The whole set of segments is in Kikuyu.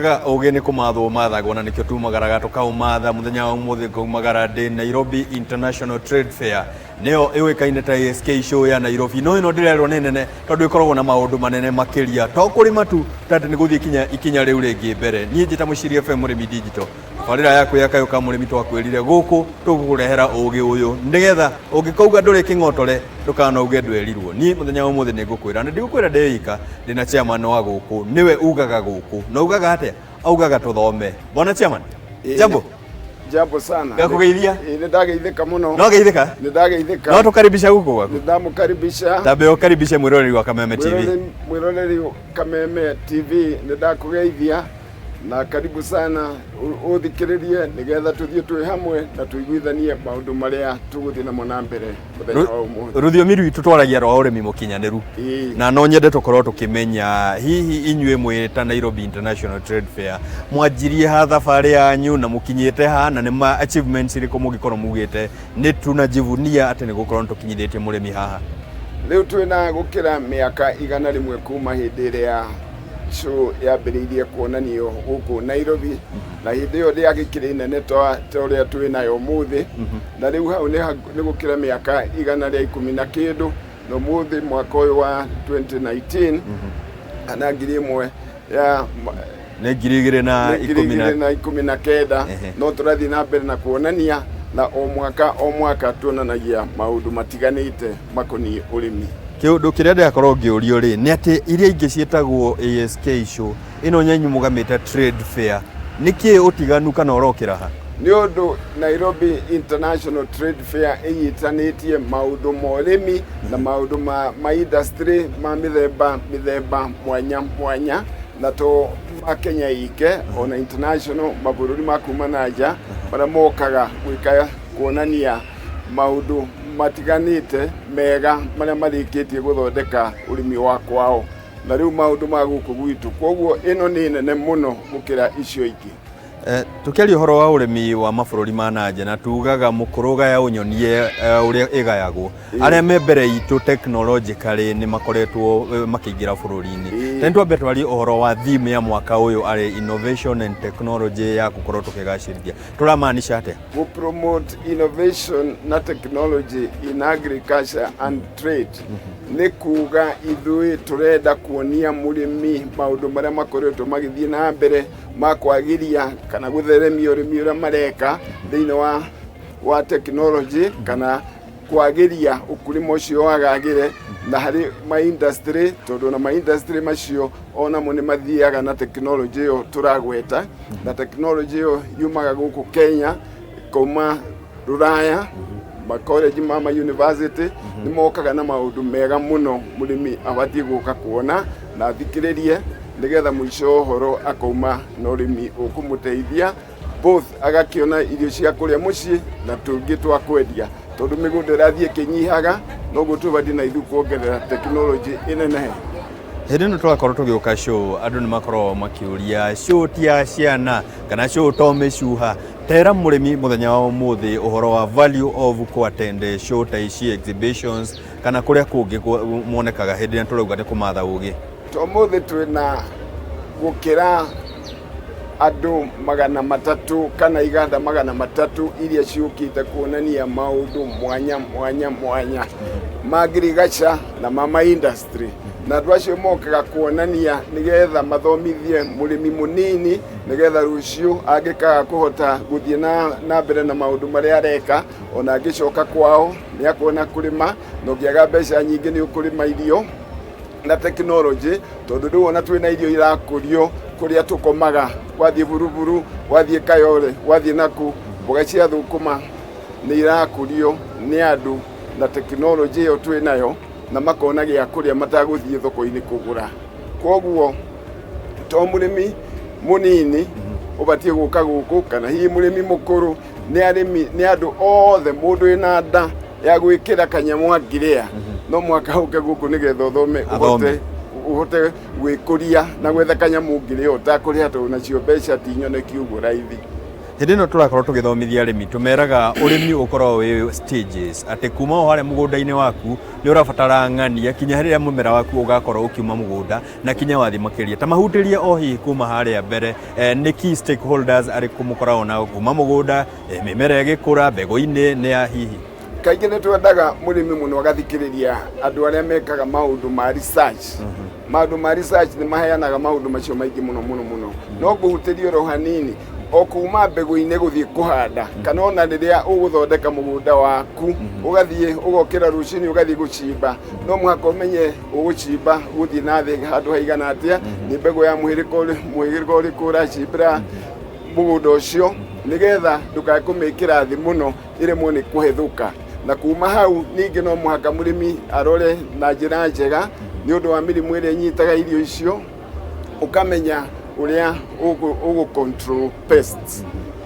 Tugaga ũgĩ nĩ kũmathwo mathagwo na nĩkĩo tumagaraga tũkaũmatha. Mũthenya wa ũmũthĩ ngaumagara ndĩ Nairobi International Trade Fair, nĩyo ĩũĩkaine ta ASK Show ya Nairobi. No ĩno ndĩrerwo nĩ nene tondũ ĩkoragwo na maũndũ manene makĩria, to kũrĩma tu, ta atĩ nĩ gũthiĩ kinya ikinya rĩu rĩngĩ mbere. Niĩ njĩta Mũciri FM Mũrĩmi Digital, tabarĩra yaku ya Kayũ ka Mũrĩmi. Twakwĩrire gũkũ tũgũkũrehera ũgĩ ũyũ nĩgetha ũngĩkauga ndũrĩ kĩng'otore ndũkanauge ndwerirwo. Niĩ mũthenya wa ũmũthĩ nĩ ngũkwĩra, na ndigũkwĩra ndĩ ika, ndĩna chairman wa gũkũ, nĩwe ugaga gũkũ. Na ugaga atĩa? Augaga tũthome. Bwana chairman, jambo. Jambo sana. Ngakugeithia. Ĩĩ, nĩ ndageithĩka mũno. No geithĩka. Nĩ ndageithĩka. No tũkaribisha gũkũ gwaku. Nĩ ndamũkaribisha. Tambe ũkaribishe mwĩroreri wa Kameme TV. Mwĩroreri Kameme TV, nĩ ndakũgeithia na karibu sana ũthikĩrĩrie nĩgetha tũthiĩ twĩ hamwe na tũiguithanie maũndũ marĩa tũgũthiĩ namo na mbere mũthenya wa ũmũthĩ. Rũthiomi rwitũ twaragia rwa ũrĩmi mũkinyanĩru. Na no nyende tũkorwo tũkĩmenya hihi inyuĩ mwĩ ta Nairobi International Trade Fair mwanjirie ha thabarĩ yanyu na mũkinyĩte ha, na nĩ ma achievements irĩkũ mũngĩkorwo mugĩte nĩ tunajivunia atĩ nĩ gũkorwo nĩ tũkinyithĩtie mũrĩmi haha. Rĩu twĩna gũkĩra mĩaka 100 kuma hĩndĩ ĩrĩa show yambĩrĩirie kuonanio gũkũ Nairobi, na hĩndĩ ĩyo ndĩagĩkĩrĩ nene ta ũrĩa twĩ nayo ũmũthĩ. Na rĩu hau nĩ gũkĩra mĩaka 110 na kĩndũ, na ũmũthĩ mwaka ũyũ wa 2019 kana ngiri ĩmwe ya nĩ ngiri igĩrĩ na nĩ ngiri ikũmi na 2019. No tũrathiĩ na mbere na kuonania, na o mwaka o mwaka tuonanagia maũndũ matiganĩte makoniĩ ũrĩmi. Kĩũndũ kĩrĩa ndĩrakorwo ngĩũrio rĩ nĩ atĩ iria ingĩ ciĩtagwo ASK Show, ĩno nyenyu mũgamĩte trade fair, nĩ kĩĩ ũtiganu kana ũrokĩra ha? Nĩ ũndũ Nairobi International Trade Fair ĩnyitanĩtie maũndũ ma ũrĩmi na maũndũ ma industry ma mĩthemba mĩthemba mwanya mwanya, na to ma Kenya ike, ona international, mabũrũri ma kuma na nja marĩa mokaga gwĩka kuonania maũndũ matiganĩte mega marĩa marĩkĩtie gũthondeka ũrĩmi wa kwao na rĩu maũndũ ma gũkũ gwitũ. Koguo ĩno nĩ nene mũno gũkĩra icio ingĩ. Tũkĩaria ũhoro wa ũrĩmi wa mabũrũri ma na nja, na tugaga mũkũrũ gaya ũnyonie ũrĩa ĩgayagwo, arĩa me mbere itũ technologically nĩ makoretwo makĩingĩra bũrũri-inĩ. Ta nĩ twambe twarie ũhoro wa theme ya mwaka ũyũ, arĩ innovation and technology ya gũkorwo tũkĩgacĩrithia. Tũramaanisha atĩa? Gũ promote innovation na technology in agriculture and trade nĩ kuga ithuĩ tũrenda kuonia mũrĩmi maũndũ marĩa makoretwo magĩthiĩ na mbere ma kwagĩria kana gũtheremia ũrĩmi ũrĩa mareka thĩinĩ wa technology, kana kwagĩria ũkulima ũcio wagagĩre na harĩ ma industry, tondũ na ma industry macio onamo nĩ mathiaga na technology ĩyo tũragweta. Na technology ĩyo yumaga gũkũ Kenya, ĩkauma Rũraya, makoreji ma university nĩ mokaga na maũndũ mega mũno mũrĩmi abatiĩ gũka kuona na athikĩrĩrie, nĩgetha mũico wa ũhoro akauma na ũrĩmi ũkũmũteithia both agakĩona irio cia kũrĩa mũciĩ na tũngĩ twa kwendia, tondũ mĩgũnda ĩrathiĩ ĩkĩnyihaga, noguo tũbatiĩ na ithuĩ kuongerera tekinoronjĩ ĩnenehe. Hĩndĩ ĩno tũrakorwo tũgĩũka show, andũ nĩ makoragwo makĩũria show ti ya ciana kana show to mĩcuha. Tera mũrĩmi mũthenya wa ũmũthĩ ũhoro wa value of kũ-attend show ta ici, exhibitions kana kũrĩa kũngĩ monekaga hĩndĩ ĩrĩa tũrauga nĩ kũmatha ũgĩ. To ũmũthĩ twĩna gũkĩra andũ 300 kana iganda 300 iria ciũkĩte kuonania maũndũ mwanya mwanya mwanya ma agriculture na ma industry, na andũ acio mokaga kuonania nĩgetha mathomithie mũrĩmi mũnini, nĩgetha rũciũ angĩkaga kũhota gũthiĩ na mbere na maũndũ marĩa areka, ona angĩcoka kwao nĩ akuona kũrĩma, na ũngĩaga mbeca nyingĩ nĩ ũkũrĩma irio na tekinoronjĩ, tondũ rĩu ona twĩna irio irakũrio kũrĩa tũkomaga. Wathiĩ Buruburu, wathiĩ Kayole, wathiĩ naku, mboga cia thũkũma nĩ irakũrio nĩ andũ na tekinoronjĩ ĩyo twĩ nayo, na makona gĩa kũrĩa matagũthiĩ thoko-inĩ kũgũra. Koguo to mũrĩmi mũnini ũbatiĩ gũka gũkũ, kana hihi mũrĩmi mũkũrũ, nĩ arĩmi, nĩ andũ othe. Mũndũ wĩna nda ya gwĩkĩra kanyamũ angĩrĩa no mwaka ũke gũkũ nĩgetha ũthome. Athome. Ũhote gwĩkũria na gwetha kanyamũ ũngĩrĩa ũtakũrĩha, tondũ nacio mbeca ti nyoneki ũguo raithi. Hĩndĩ ĩno tũrakorwo tũgĩthomithia arĩmi, tũmeraga ũrĩmi ũkoragwo wĩ stages, atĩ kuma o harĩa mũgũnda-inĩ waku nĩ ũrabatara ng'ania kinya rĩrĩa mũmera waku ũgakorwo ũkiuma mũgũnda na kinya wathiĩ makĩria. Ta mahutĩrie o hihi kuma harĩa mbere, nĩ key stakeholders arĩkũ mũkoragwo nao kuma mũgũnda, mĩmera ĩgĩkũra, mbegũ-inĩ nĩ ya hihi? Kaingĩ nĩ twendaga mũrĩmi mũno agathikĩrĩria andũ arĩa mekaga maũndũ ma research. Maũndũ ma research nĩ maheanaga maũndũ macio maingĩ mũno mũno mũno. No ngũhutĩrie oro hanini, o kuma mbegũ-inĩ gũthiĩ kũhanda, kana ona rĩrĩa ũgũthondeka mũgũnda waku, ũgathiĩ ũgokĩra rũcinĩ ũgathiĩ gũcimba, no mũhaka ũmenye ũgũcimba gũthiĩ na thĩ handũ haigana atĩa, nĩ mbegũ ya mũhĩrĩga ũrĩkũ ũracimbĩra mũgũnda ũcio, nĩgetha ndũkae kũmĩkĩra thĩ mũno ĩremwo nĩ kũhethũka. Na kuma hau ningĩ no mũhaka mũrĩmi arore na njĩra njega nĩ ũndũ wa mĩrimũ ĩrĩa ĩnyitaga irio icio, ũkamenya ũrĩa ũgũ control pests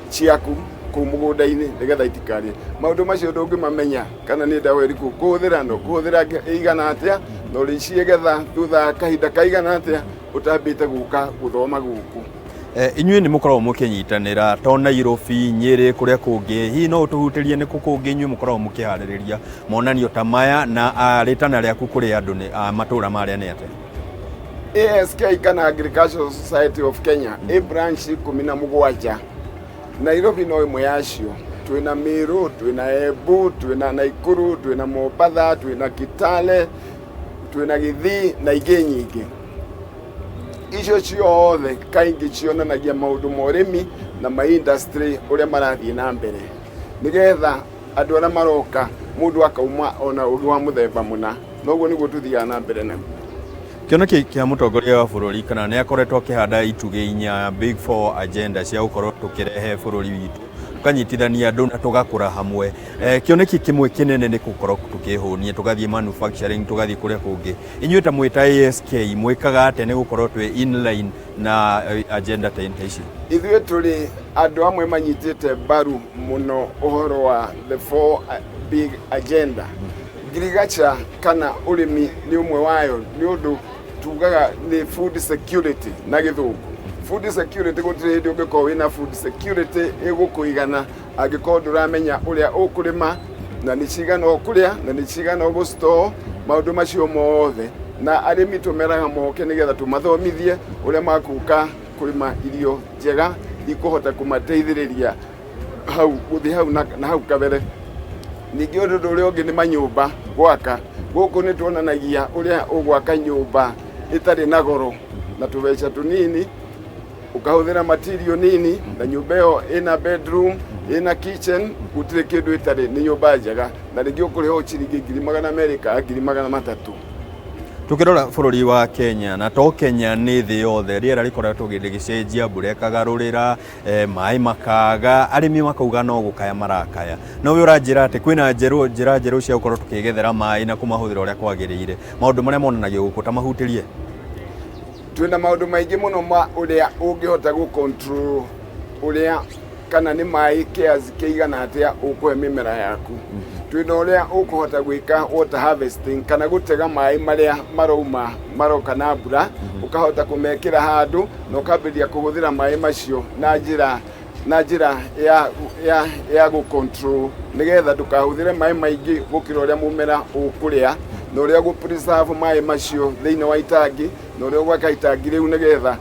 ciaku kũu mũgũnda-inĩ nĩgetha itikarĩe. Maũndũ macio ndũngĩmamenya kana nĩ ndawa ĩrĩkũ ũkũhũthĩra na ũkũhũthĩra ĩigana atĩa na ũrĩciĩgetha thutha wa kahinda kaigana atĩa ũtambĩte gũka gũthoma gũkũ. Inyuĩ nĩ mũkoragwo mũkĩnyitanĩra to Nairobi, Nyĩrĩ, kũrĩa kũngĩ, hihi no ũtũhutĩrie nĩ kũ kũngĩ inyuĩ mũkoragwo mũkĩharĩrĩria monanio ta maya na rĩtana rĩaku kũrĩ andũ nĩ matũra marĩa nĩ atĩa? ASK kana Agricultural Society of Kenya ĩ branch 17, Nairobi no ĩmwe yacio. Twĩna Meru, twĩna Embu, twĩna Nakuru, twĩna Mombatha, twĩna Kitale, twĩna Gĩthii na ingĩ nyingĩ. Icio ciothe kaingĩ cionanagia maũndũ ma ũrĩmi na ma industry ũrĩa marathiĩ na mbere, nĩgetha andũ arĩa maroka mũndũ akauma ona ũgĩ wa mũthemba mũna. Noguo nĩguo tũthiaga na mbere naguo. Kĩoneki kĩa mũtongoria wa bũrũri kana nĩ akoretwo akĩhanda itugĩ inya, big four agenda cia gũkorwo tũkĩrehe bũrũri witũ, tũkanyitithania andũ na tũgakũra hamwe. Kĩoneki kĩmwe kĩnene nĩ gũkorwo tũkĩhũnia, tũgathiĩ manufacturing, tũgathiĩ kũrĩa kũngĩ. Inyuĩ ta mwĩ ta ASK mwĩkaga atĩa nĩ gũkorwo twĩ inline na agenda ta ici? Ithuĩ tũrĩ andũ amwe manyitĩte mbaru mũno ũhoro wa the four big agenda. Ngirigaca kana ũrĩmi nĩ ũmwe wayo, nĩ ũndũ tugaga nĩ food security na gĩthũngũ. Food security, gũtirĩ hĩndĩ ũngĩkorwo wĩna food security ĩgũkũigana angĩkorwo ndũramenya ũrĩa ũkũrĩma na nĩ cigana ũkũrĩa na nĩ cigana ũgũ-store, maũndũ macio mothe. Na arĩmi tũmeraga moke nĩgetha tũmathomithie ũrĩa makũka kũrĩma irio njega ikũhota kũmateithĩrĩria hau gũthiĩ hau na hau kabere. Ningĩ ũndũ ũrĩa ũngĩ nĩ manyũmba gwaka. Gũkũ nĩ tuonanagia ũrĩa ũgwaka nyũmba ĩtarĩ na goro na tũbeca tũnini, ũkahũthĩra material nini, na nyũmba ĩyo ĩna bedroom, ĩna kitchen, gũtirĩ kĩndũ ĩtarĩ, nĩ nyũmba njega, na rĩngĩ ũkũrĩha o ciringi 200,000 kana 300,000. Tukĩrora bũrũri wa Kenya, na to Kenya, nĩ thĩ yothe, rĩera rĩkoretwo rĩgĩcenjia, mbura ĩkagarũrĩra, maĩ makaga, arĩmi makauga no gũkaya marakaya. No we ũranjĩra atĩ kwĩna njĩra njerũ cia gũkorwo tũkĩgethera maĩ na kũmahũthĩra ũrĩa kwagĩrĩire. Maũndũ marĩa monanagio gũkũ ta mahutĩrie? Twĩna maũndũ maingĩ mũno ma ũrĩa ũngĩhota gũ control ũrĩa kana nĩ maĩ kiasi kĩigana atĩa ũkũhe mĩmera yaku. Twĩna ũrĩa ũkũhota gwĩka water harvesting kana gũtega maĩ marĩa marauma maroka na mbura, ũkahota kũmekĩra handũ na ũkambĩrĩria kũhũthĩra maĩ macio na njĩra ya gũ control nĩgetha ndũkahũthĩre maĩ maingĩ gũkĩra ũrĩa mũmera ũkũrĩa, na ũrĩa gũ preserve maĩ macio thĩinĩ wa itangi, na ũrĩa ũgwaka itangi rĩu, nĩgetha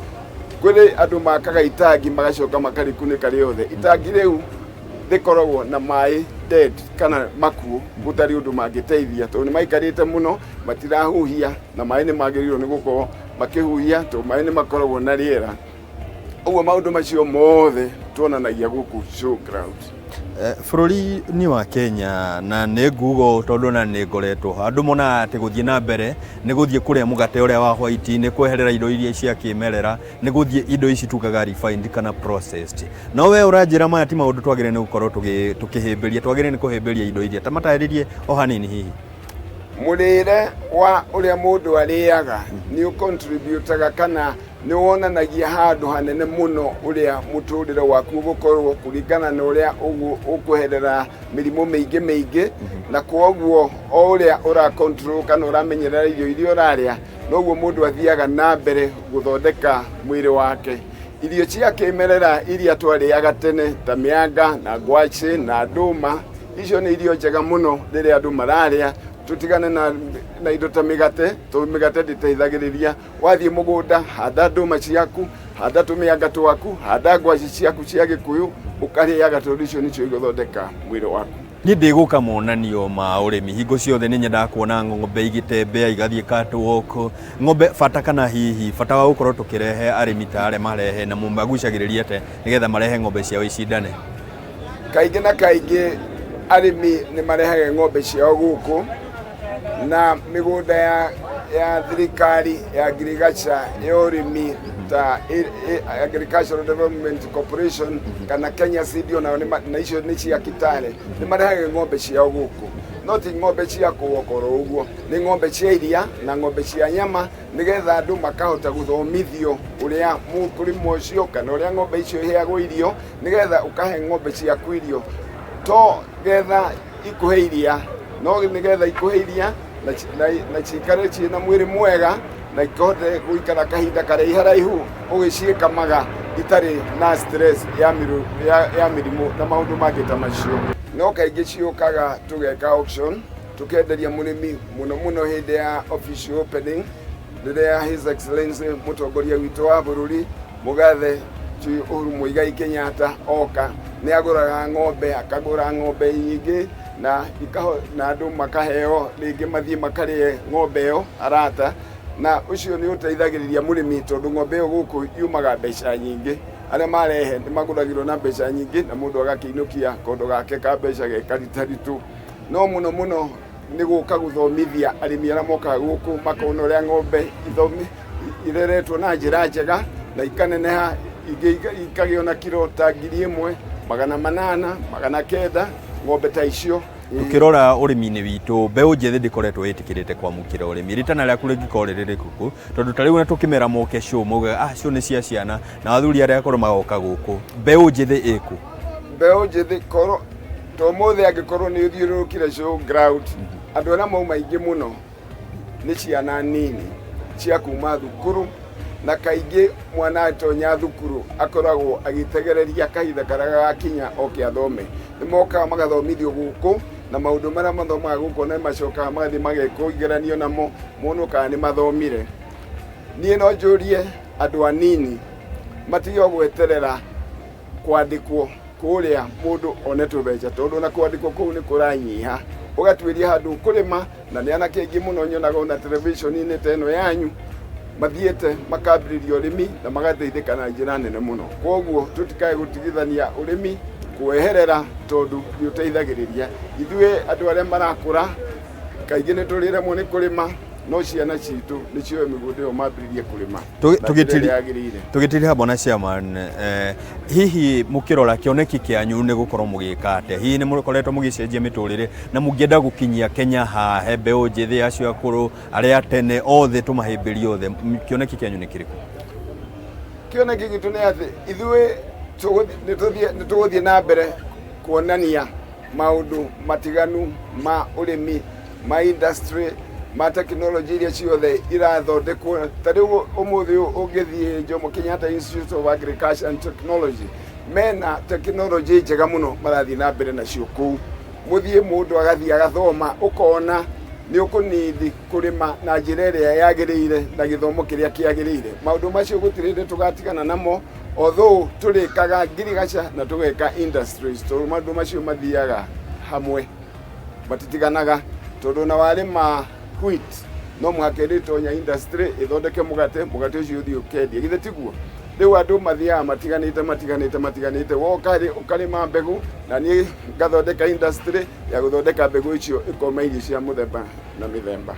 kũrĩ andũ makaga itangi magacoka makarĩkunĩka rĩothe. Itangi rĩu rĩkoragwo na maĩ dead kana makuũ, gũtarĩ ũndũ mangĩteithia tondũ nĩ maikarĩte mũno matirahuhia, na maĩ nĩ magĩrĩirwo nĩ gũkorwo makĩhuhia tondũ maĩ nĩ makoragwo na rĩera. Ũguo maũndũ macio mothe tuonanagia gũkũ showground. Bũrũri-inĩ wa Kenya, na nĩ nguga ũũ tondũ na nĩ ngoretwo ho, andũ monaga atĩ gũthiĩ na mbere nĩ gũthiĩ kũrĩa mũgate ũrĩa wa white, nĩ kweherera indo iria cia kĩmerera, nĩ gũthiĩ indo ici tugaga refined kana processed. No we ũranjĩra maya ti maũndũ twagĩrĩire nĩ gũkorwo tũkĩhĩmbĩria, twagĩrĩire nĩ kũhĩmbĩria indo iria ta matarĩrie o hanini hihi. Mũrĩre wa ũrĩa mũndũ arĩaga nĩ ũcontributaga kana nĩ wonanagia handũ hanene mũno ũrĩa mũtũrĩre waku ũgũkorwo kũringana na ũrĩa ũkweherera mĩrimũ mĩingĩ mĩingĩ. Na kwoguo o ũrĩa ũra control kana ũramenyerera irio iria ũrarĩa, noguo mũndũ athiaga na mbere gũthondeka mwĩrĩ wake. Irio cia kĩmerera iria twarĩaga tene ta mĩanga na ngwacĩ na ndũma, icio nĩ irio njega mũno rĩrĩa andũ mararĩa. Tũtigane na indo ta mĩgate, tondũ mĩgate ndĩteithagĩrĩria. Wathiĩ mũgũnda, handa ndũma ciaku, handa tũmĩanga twaku, handa ngwacĩ ciaku cia Gĩkũyũ, ũkarĩaga tondũ icio nĩcio igũthondeka mwĩrĩ waku. Niĩ ndĩ gũka monanio ma ũrĩmi hingo ciothe nĩ nyendaga kuona ng'ombe igĩtembea igathiĩ catwalk, ng'ombe bata kana hihi bata wa gũkorwo tũkĩrehe arĩmi ta arĩa marehe na mũmagucagĩrĩria atĩa nĩgetha marehe ng'ombe ciao icindane? Kaingĩ na kaingĩ arĩmi nĩ marehaga ng'ombe ciao gũkũ na mĩgũnda ya thirikari ya ngirigaca ya ũrĩmi ta Agricultural Development Corporation kana Kenya Seed, onao na icio nĩ cia Kitale, nĩ marehaga ng'ombe ciao gũkũ. No ti ng'ombe cia kũwokora ũguo, nĩ ng'ombe cia iria na ng'ombe cia nyama, nĩgetha andũ makahota gũthomithio ũrĩa mũkũrĩma ũcio kana ũrĩa ng'ombe icio iheagwo irio, nĩgetha ũkahe ng'ombe ciaku irio to getha ikũhe iria, no nĩgetha ikũhe iria na cikare ciĩna mwĩrĩ mwega na ikote gũikara kahinda karaiharaihu ũgĩciĩkamaga itarĩ na stress ya mĩrimũ na maũndũ mangĩ ta macio. No kaingĩ ciũkaga tũgeka auction, tũkenderia mũrĩmi, mũno mũno hĩndĩ ya official opening, rĩrĩa His Excellency mũtongoria witũ wa bũrũri Mũgathe ti Uhuru Muigai Kenyatta oka, nĩ agũraga ng'ombe, akagũra ng'ombe nyingĩ na andũ makaheo rĩngĩ mathiĩ makarĩe ng'ombe ĩyo arata, na ũcio nĩ ũteithagĩrĩria mũrĩmi tondũ ng'ombe ĩyo gũkũ yumaga mbeca nyingĩ. Arĩa marehe nĩ magũragĩrwo na mbeca nyingĩ na mũndũ agakĩinũkia kondo gake ka mbeca ge karitaritũ. No mũno mũno nĩ gũka gũthomithia arĩmi arĩa mokaga gũkũ, makona ũrĩa ng'ombe ireretwo na njĩra njega na ikaneneha, ingĩ ikagĩa na kiro ta 1800, 900, ng'ombe ta icio. Tukirora ũrĩmi-inĩ witũ, mbeũ njĩthĩ ndĩkoretwo ĩtĩkĩrĩte kwamũkĩra ũrĩmi. Ritana rĩaku rĩngĩkorwo rĩrĩ rĩrĩkũ? Tondũ ta rĩu ona tũkĩmera moke show, maugaga ah, show nĩ cia ciana na athuri arĩa akũrũ magoka gũkũ. Mbeũ njĩthĩ ĩkũ? Mbeũ njĩthĩ korwo to mũthĩ angĩkorwo nĩ ũthiũrũrũkire show ground, andũ arĩa mauma aingĩ mũno nĩ ciana nini cia kuma thukuru, na kaingĩ mwana atonya thukuru akoragwo agĩtegereria kahinda karĩa gagakinya oke athome. Nĩ mokaga magathomithio gũkũ, na maũndũ marĩa mathomaga gũkũ nĩ macokaga magathiĩ magekwo igeranio namo monwo kana nĩ mathomire. Niĩ no njũrie andũ anini matige gweterera kwandĩkwo kũrĩa mũndũ one tũbeca, tondũ na kwandĩkwo kũu nĩ kũranyiha. Ũgatuĩria handũ ũkũrĩma, na nĩ anake aingĩ mũno nyonaga ona televisheni-inĩ ta ĩno yanyu mathiĩte makambĩrĩria ũrĩmi na magateithĩka na njĩra nene mũno. Koguo tũtikae gũtigithania ũrĩmi kweherera, tondũ nĩ ũteithagĩrĩria ithuĩ andũ arĩa marakũra. Kaingĩ nĩ tũrĩremwo nĩ kũrĩma, no ciana citũ nĩ cioe mĩgũnda ĩyo mambĩrĩrie kũrĩma na njĩra ĩrĩa yagĩrĩire. Tũgĩtiriha bwana chairman, hihi mũkĩrora kĩoneki kĩanyu nĩ gũkorwo mũgĩka atĩa? Hihi nĩ mũkoretwo mũgĩcenjia mĩtũrĩre na mũngĩenda gũkinyia Kenya hahe mbeũ njĩthĩ, acio akũrũ, arĩa tene, othe tũmahĩmbĩrie othe, kĩoneki kĩanyu nĩ kĩrĩkũ? Kĩoneki gitũ nĩ atĩ ithuĩ nĩ tũgũthiĩ na mbere kuonania maũndũ matiganu ma ũrĩmi, ma industry, ma technology iria ciothe irathondekwo. Ta rĩu ũmũthĩ ũyũ ũngĩthiĩ Jomo Kenyatta Institute of Agriculture and Technology, mena technology njega mũno marathiĩ na mbere nacio kũu. Mũthiĩ mũndũ agathiĩ agathoma, ũkona nĩ ũkũnindi kũrĩma na njĩra ĩrĩa yagĩrĩire na gĩthomo kĩrĩa kĩagĩrĩire. Maũndũ macio gũtirĩ hĩndĩ tũgatigana namo, although tũrĩkaga ngirigaca na tũgeka industries, tondũ maũndũ macio mathiaga hamwe, matitiganaga, tondũ na warĩma wheat no mũhaka ĩrĩtonya industry ĩthondeke mũgate, mũgate ũcio ũthiĩ ũkendie, githĩ tiguo? Rĩu andũ mathiaga matiganĩte matiganĩte matiganĩte. Woka rĩ, ũkarĩma mbegũ na niĩ ngathondeka industry ya gũthondeka mbegũ icio ĩkoma irio cia mũthemba na mĩthemba.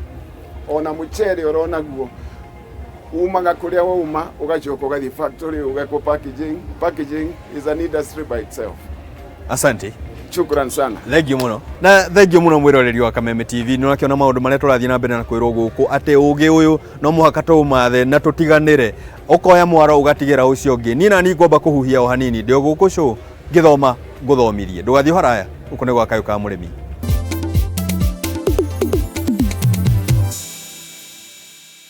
Ona mũcere oronaguo umaga kũrĩa wauma, ũgacoka ũgathiĩ factory ũgekwo packaging. Packaging is an industry by itself. Asante. Shukran sana. Thengiũ mũno na thengiũ mũno mwĩroreri wa Kameme TV. Nĩ ũrakĩona maũndũ marĩa tũrathiĩ na mbere na kwĩrwo gũkũ atĩ ũgĩ ũyũ no mũhaka tũũmathe na tũtiganĩre, ũkoya mwaro ũgatigĩra ũcio ũngĩ. Niĩ na niĩ ngwamba kũhuhia o hanini, ndĩ o gũkũ show ngĩthoma ngũthomirie. Ndũgathiĩ haraya, gũkũ nĩ gwa Kayũ ka Mũrĩmi.